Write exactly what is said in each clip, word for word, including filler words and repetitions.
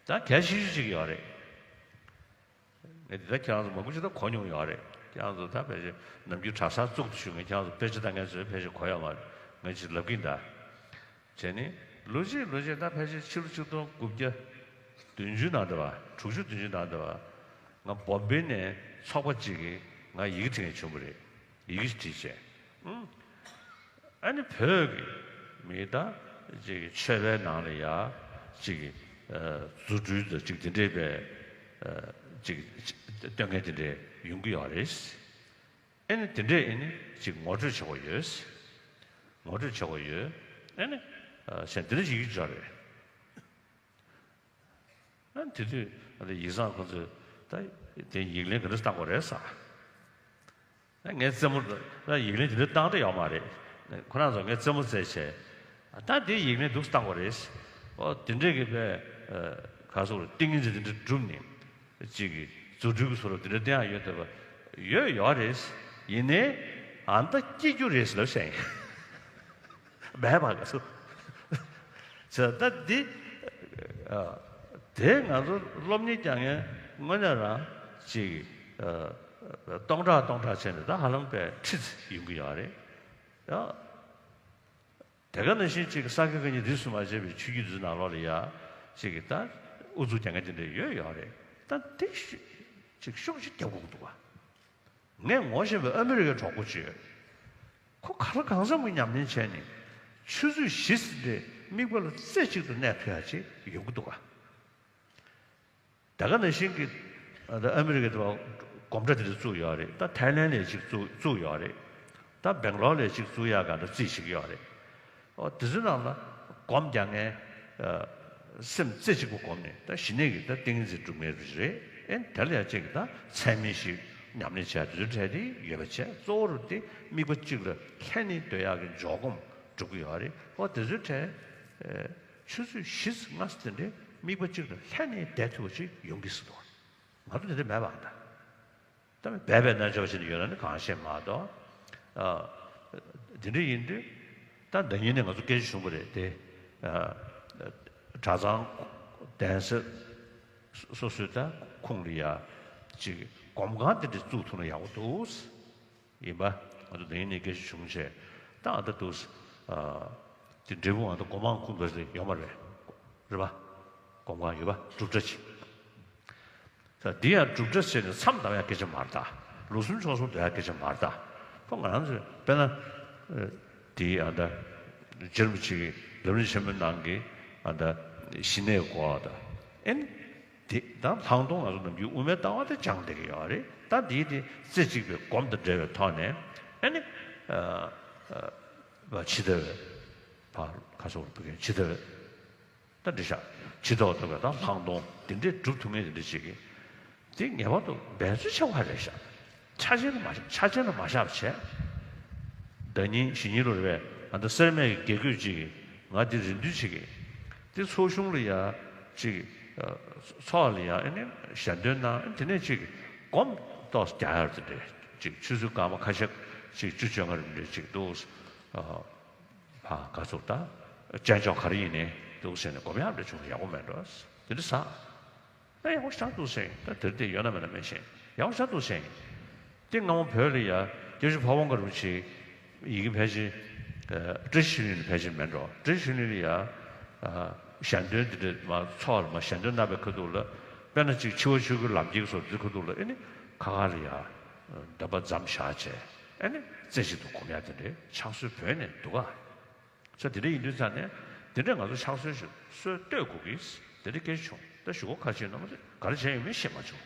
ད་གལ་ཆེ་ཤོས་ཅིག་ཡོད་རེད། ངས་འདི་ལྟར་ཁྱེད་རང་ཚོ་མང་པོ་ཅིག་ད་གོ་མྱོང་ཡོད་རེད། ཁྱེད་རང་ཚོ་ད་ཕལ་ཆེར་ནམ་རྒྱུན་གྲྭ་སར་བཙུགས་དུ་ཞུ་ངས་ཁྱེད་རང་ཚོ་དཔེ་ཆ་ད་ངས་བཟོས་ཕལ་ཆེར་གོ་ཡོད་མ་རེད། ངས་ཅིག་ལབ་གིན་ད། བྱས་ནས་ལོ་གཅིག་ལོ་གཅིག་ད་ཕལ་ཆེར་ཕྱི་ལོ་ཆིག་སྟོང་དགུ་བརྒྱ་བདུན་ཅུ་ནང་དུ་བ་དྲུག་ཅུ་བདུན་ཅུ་ནང་དུ་བ་ང་བོམ་བེ་ནས་ཚོགས་པ་གཅིག་གིས་ང་ཡི་གེ་འབྲི་མཁན་བྱུང་བ་རེད། ཡི་གེ་ཞིག་བྲིས་བྱས། ཨ་ནི་བོད་ཀྱི་མི་ད་ཅིག་ཆོས་པའི་ནང་ལ་ཡ་ཅིག་རྫུ་འཕྲུལ་དང་ཅིག་དེ་འདྲས་པའི་ཅིག་སྟོན་མཁན་དེ་འདྲས་ཡོང་གི་ཡོད་རེད། ཨ་ནི་དེ་འདྲས་ཨ་ནི་ཅིག་ངོ་སྤྲོད་བྱེད་དགོས་ཡོད། ངོ་སྤྲོད་བྱེད་དགོས་ཡོད། ཨ་ནི་གཞན་དེ་འདྲས་ཡིག་འབྱོར་རེད། ཨ་དེ་དུས་ཨ་ནི་ཡིག་ཚང་ཁོ་ཚོས་ད་དེ་ཡིག་ལན་ག་འདྲ་བཏང་དགོས་རེད་ཟེར། ཨ་ངས་རྩེད་མོ་ད་ཡིག་ལན་དེ་འདྲ་བཏང་འདྲ་ཡོད་མ་རེད། ཁོ་རང་ཚོ་ངས་རྩེད་མོ་རྩེས་བྱས། ད་དེ་ཡིག་ལན་འདུག་བཏང་དགོས་རེད། ཨོ་དེ་འདྲས་ཀྱི་པས་ག་སོགས་ཏིང་ངེ་འཛིན་དེ་འདྲ་བསྒྲུབས་ནས་ཅིག་གི་རྫུ་འཕྲུལ་གྱི་བཟོ་འདྲ་དེ་འདྲ་བསྟན་ཡག་ཡོད་འདོད་པ་ཡོད་ཡོད་རེད། ཡིན་ནའི་ཨ་མདའ་སྐྱེ་རྒྱུ་རེད་ཟེར་ལབ་བཤད་ཡིན། མེད་པ་ག་སོ། ད་ད་འདི་ཨ་དེ་ང་ཚོ་སློབ་གཉེར་རྒྱག་མཁན་དངོས་གནས་རང་ཅིག་ཨ་སྟོང་ཕྲག་སྟོང་ཕྲག་བྱས་ནས་ད་ཧ་ལམ་པའི་ཁྲི་ཡོང་གི་ཡོད་རེད། ཡ། དེ་ག་ནང་བཞིན་ཅིག་ས་དགེ་བཀའ་རྙིང་རིས་སུ་མ་ཆད་པའི་ཆོས་བརྒྱུད་འདི་ནང་ལོགས་ལ་ཡ་ཅིག་གི་ད་ཨུ་ཚུགས་རྒྱག་མཁན་དེ་འདྲ་ཡོད་ཡོད་རེད། ད་དེ་ཤི་ཅིག་ཤུགས་ཅིག་རྒྱབ་དགོས་ཀྱི་འདུག་བ། ངས་ངོ་ཤེས་པའི་ཨ་མི་རི་ཀའི་གྲོགས་པོ་ཅིག་ཡོད། ཁོ་ག་ལ་གང་འཚམ་གྱི་ཉམས་ལེན་བྱས་ནས་ཆུ་ཚོད་བཞི་ཟིན་ཏེ་དམིགས་པ་ལ་རྩེ་གཅིག་ཏུ་གནས་ཐུབ་ཡ་ཅིག་ཡོང་གི་འདུག་ག། ད་ག་ནང་བཞིན་གྱི་ཨ་ད་ཨ་མི་རི་ཀའི་དུ་བ་སྒོམ་གྲྭ་དེ་འདྲ་བཙུགས་ཡོད་རེད། ད་ཐའི་ལན་ལ་ཅིག་བཙུགས་བཙུགས་ཡོད་རེད། ད་སྦེང་ལོར་ལ་ཅིག་བཙུགས་ཡག་ག་འདྲ་རྩིས་བྱེད་ཀྱི་ཡོད་རེད། ཨོ་དེ་ཚོའི་ནང་ལ་སྒོམ་རྒྱག་མཁན་ཨ་སེམས་རྩེ་གཅིག་པུ་སྒོམ་ནས་ད་གཞི་ནས་ཀྱི་ད་ཏིང་ངེ་འཛིན་སྒྲུབ་མཁན་རེད། ཨེ་དེ་ལ་ཡང་ཅིག་ད་ཚད་མེད་ཞིག་ཉམས་ལེན་བྱས་དེ་ཚོའི་གྲས་དེ་ཡོད་པ་བྱས། གཙོ་བོ་རུ་དེ་དམིགས་པ་གཅིག་ལ་ལྷན་ནེ་སྡོད་ཡག་གི་འཇོག་སྒོམ་སྒྲུབ་ཀྱི་ཡོད་རེད། ཨོ་དེ་ཚོའི་གྲས་ཨེ་ཆུ་ཚོད་བཞི་ཙམ་ལྔ་ཙམ་དེ་འདྲའི་དམིགས་པ་གཅིག་ལ་ལྷན་ནེ་བསྡད་ཐུབ་པ་ཅིག་ཡོང་གི་ཟེར་འདུག་ང་ཚོ་དེ་འདྲ་མེད་པ་ད། ད་སྦས་པའི་རྣལ་འབྱོར་བ་ཞིག་ཡོད་ན་ནི་གང་ཤེས་མ་གཏོགས། ཨ། དེ་འདྲ་ཡིན་དུས་ད་ཟླ་ཉིན་ནས་ང་ཚོ་སྐད་ཆ་བྱུང་བ་རེད་དེ། ཨ། གྲྭ་ཚང་གདན་ས་སོ་སོའི་ད་ཁོངས་ལ་ཡ་ཅིག་སྒོམ་ཁང་དེ་འདྲ་བཙུགས་ཐུབ་ན་ཡག་པོ་འདུག་ཡིན་པ། ང་ཚོ་འདི་ནས་སྐད་ཆ་བྱུང་བྱས། ད་ཨ་ད་འདུག་ཨ། དེ་འབྲས་བུ་ང་ཚོ་སྒོམ་ཁང་ཁུངས་འདུག་ཟེར་ཡོད་མ་རེད། རེད་པ། སྒོམ་ཁང་ཡོད་པ་གྲུབ་འདྲ་ཅིག་ད་འདི་ཡང་གྲུབ་འདྲ་བྱས་ནས་མཚམས་བསྡམ་ཡག་སྐད་ཆ་མ་རེད་ད། ལོ་གསུམ་ཕྱོགས་གསུམ་སྡོད་ཡག་སྐད་ཆ་མ་རེད་ད། ཁོ་ང་རང་ཚོས་དཔེར་ན། ཨ། དེའི་ཨ་ད། རྗེ་རིན་པོ་ཆེ་གི་ལམ་རིམ་ཆེན་མོའི་ནང་གི་ཨ་ད། ཞི་གནས་སྐོར་ད། ཨེ་ནི། དེ་ད་ལྷག་མཐོང་ང་ཚོ་ནམ་རྒྱུན་དབུ་མའི་ལྟ་བ་དེ་སྦྱངས་བསྡད་ཀྱི་ཡོད་རེད། ད་འདིའི་དེ་རྩེ་གཅིག་པའི་སྒོམ་དང་འབྲེལ་བའི་ཐོག་ནས་ཨེ་ནི། ཨ། ཨ། ཇི་ལྟ་བའི། ཕར་ཁ་སོགས་ལ་ཕུལ་མཁན་ཇི་ལྟ་བའི། ད་འདི་ཤག་ཇི་ལྟ་བ་ལྟ་བུའི་ད་ལྷག་མཐོང་དེ་འདྲས་སྒྲུབ་ཐུབ་མཁན་དེ་འདྲས་ཅིག་གིས། དེ་ངེས་པར་དུ་འབད་རྩོལ་ཆེ་བ་རེད་ཤག་ཆ་ཆེན་ལ་མ་ཆ་ཆེན་ལ་མ་བཞག་པ་བྱས། ཟླ་ཉིན་གཞེས་ཉིན་ལོ་རེ་བས་ཨ་ད་སེར་སྨད་ཀྱི་དགེ་བསྐོས་ཅིག་གིས་ང་འདི་རེ་འདུན་ཅིག་གིས། དེ་ཚོགས་གཞུང་ལ་ཡ་ཅིག་ཚོགས་ལ་ཡ་ཨ་ནི་ཞལ་འདོན་གནང་། དེ་ནས་ཅིག་སྒོམ་ཏོག་རྒྱག་ཡར་དེ་འདྲས་ཅིག་ཆུ་ཚོད་སྐར་མ་ཁ་ཤས་ཅིག་བཅུ་བཅོ་ལྔ་རེ་འདྲས་ཅིག་འདུག་ཕ་ག་ཚོད་ད། དཔྱད་འཇོག་ག་རེ་ཡིན་ནའི་འདུག་ཟེར་ནས་སྒོམ་ཡག་འདྲ་བྱུང་ན་ཡག་པོ་མེད་འགྲོ། དེ་འདྲ་ཟ། ད་ཡག་པོ་ཞེ་དྲག་འདུག་ཟེར། ད་དེར་དེ་ཡོད་ན་མེད་ན་མེད་ཤེས། ཡག་པོ་ཞེ་དྲག་འདུག་ཟེར། དེ་སྔ་མོ་བོད་ལ་ཡ་སྐྱབས་རྗེ་ཕ་བོང་ཁ་རིན་པོ་ཆེ་ཡི་གེ་ཕལ་ཆེར་བཀྲ་ཤིས་ཆོས་གླིང་ལ་ཕལ་ཆེར་མེད་འགྲོ། བཀྲ་ཤིས་ཆོས་གླིང་ལ་ཡ་ཞལ་འདོན་དེ་འདྲ་མ་ཚོགས་ལ་མ་ཞལ་འདོན་གནང་བའི་ཁ་ཐུག་ལ། དཔེར་ན་ཅིག་འཆི་བ་ཆོས་སྐུའི་ལམ་ཁྱེར་སོགས་འདི་ཁ་ཐུག་ལ་ཨེ་ནི་ཁ་ཁ་ལ་ཡ་འདོན་པ་མཚམས་བཞག་བྱས་ཨེ་ནི་རྩེ་གཅིག་ཏུ་སྒོམ་ཡག་དེ་འདྲའི་ཕྱག་སྲོལ་བོད་ནས་འདུག་ག། ས་དེ་འདྲ་ཡིན་དུས་ཙང་ནས་དེ་འདྲ་ང་ཚོ་ཕྱག་སྲོལ་ཞིག་སྲོལ་གཏོད་དགོས་ཀྱི་དེ་འདྲ་སྐད་ཆ་བྱུང་། ད་གཞུག་གུ་ཁ་ཆེའི་རྣམ་པ་དེ་ག་རེ་བྱས་ཡོད་མེད་ཤེས་མ་བྱུང་།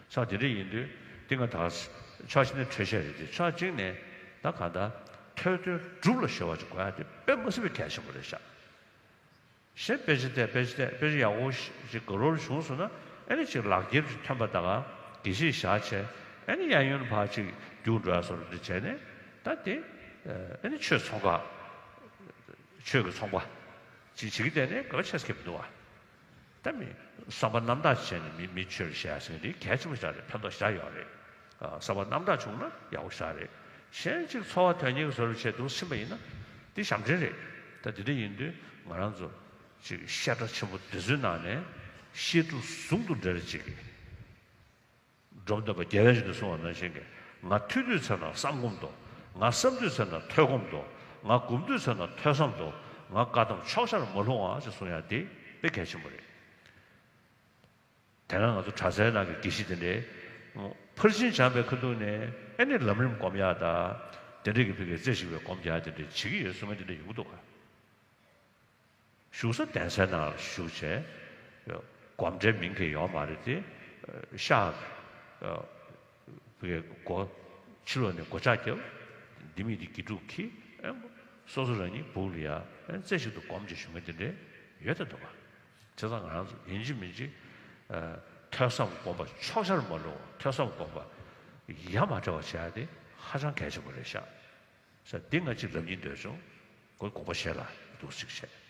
ས་དེ་འདྲ་ཡིན་དུས་དེ་ང་ད་ཕྱོགས་གཅིག་ནས་འཕྲོས་བཤད་རེད་དེ། ཕྱོགས་གཅིག་ནས་ད་གང་ལྟར་ཐོས་དོན་སྒྲུབ་ལ་གཞོལ་བ་ཅིག་དགོས་ཡ་དེ་དཔེ་མ་སྲིད་པའི་གལ་ཆེན་པོ་རེད་ཤག་གཞན་དཔེ་ཆ་བལྟས། དཔེ་ཆ་བལྟས། དཔེ་ཆ་ཡག་པོ་ཞིག་ག་རོ་རུ་བྱུང་སོང་ན་ཨེ་ནི་ཅིག་ལག་འཁྱེར་ཅིག་ཐོན་པ་ད་ག་དགེ་བཤེས་བཞག་བྱས་ཨེ་ནི་གཡས་གཡོན་ཕར་ཅིག་རྒྱུགས་འགྲོ་ཡ་བཟོ་འདྲ་བྱས་ནས་ད་དེ་ཨེ་ནི་ཆོས་ཚོང་ཁང་ཆོས་ཀྱི་ཚོང་པ་ཅིག་བྱེད་ཀྱི་བསྡད་ནས་ག་བ་ཆེ་ས་ཁེབས་འདུག་བ། ད་མི་བསམ་པ་རྣམ་དག་བྱས་ནས་མི་མི་ཆོས་བཤད་ཟེར་འདི་གལ་ཆེན་པོ་ཞིག་རེད། ཕན་ཐོགས་ཞེ་དྲག་ཡོད་རེད། ཨ། བསམ་པ་རྣམ་དག་བྱུང་ན་ཡག་པོ་ཞེ་དྲག་རེད། གཞན་ཅིག་འཚོ་བ་དོན་གཉེར་གྱི་བཟོ་འདྲ་བྱས་འདུག་ཕྱིན་པ་ཡིན་ན་འདི་ཞབས་འདྲེན་རེད། ད་འདི་འདྲ་ཡིན་དུས་ང་རང་ཚོ་ཅིག་བཤད་གྲྭ་ཆེན་པོ་འདི་ཚོའི་ནང་ནས་ བཤད་སྒྲུབ་ཟུང་དུ་འབྲེལ་ཅིག་གིས། འབྲོམ་སྟོན་པ་རྒྱལ་བའི་བཞིན་དུ་གསུངས་པ་ནང་བཞིན་གྱི། ང་ཐོས་དུས་ཚེ་ན་བསམ་སྒོམ་དང་། ང་བསམ་དུས་ཚེ་ན་ཐོས་སྒོམ་དང་། ང་སྒོམ་དུས་ཚེ་ན་ཐོས་བསམ་དང་། ང་བཀའ་གདམས་ཕྱོགས་ཆར་མ་ལྷུང་བ་ཞེས་གསུང་ཡ་དེ་དཔེ་གལ་ཆེན་པོ་རེད། དེ་ན་ང་ཚོ་གྲྭ་སའི་ནང་གི་དགེ་བཤེས་དེ་འདྲའི་ཕར་ཕྱིན་སྦྱངས་པའི་ཁ་ཐུག་ནས་ཨེ་ནི་ལམ་རིམ་སྒོམ་ཡ་ད། དེ་འདྲའི་གི་ཕ་གིའི་རྩེ་གཅིག་པའི་སྒོམ་རྒྱག་དེ་འདྲའི་བྱེད་ཀྱི་ཡོད་གསུང་མཁན་དེ་འདྲ་ཡོང་གི་འདུག་ག་བཞུགས་ས་གདན་སའི་ནང་ལ་བཞུགས་བྱས། སྒོམ་གྲྭའི་མིང་གི་ཡོད་མ་རེད་དེ། ཤག་གི་སྒོ། ཕྱི་ལོགས་ནས་སྒོ་ལྕགས་བརྒྱབ། ལྡེ་མིག་དེ་དགེ་ཕྲུག་གིས། སོ་སོ་རང་ཉིད་སྦུག་ལ་ཡ་རྩེ་གཅིག་ཏུ་སྒོམ་བྱས་བཞུགས་མཁན་དེ་འདྲ་ཡོད་དེ་འདུག་ག་བྱས་ཙང་ང་རང་ཚོ་ཡིན་གཅིག་མིན་གཅིག་ཐོས་བསམ་སྒོམ་པ་ཕྱོགས་ཆར་མ་ལྷུང་བ། ཐོས་བསམ་སྒོམ་པ་ཡ་མ་བྲལ་བ་བྱེད་ཡ་དེ་ཧ་ཅང་གལ་ཆེན་པོ་རེད་ཤག་ས་འདི་ང་གཅིག་ལབ་སྙིང་འདོད་བྱུང་། ཁོ་དགོངས་པ་བཞེས་ལ་འདུག་ཅིག་བྱས།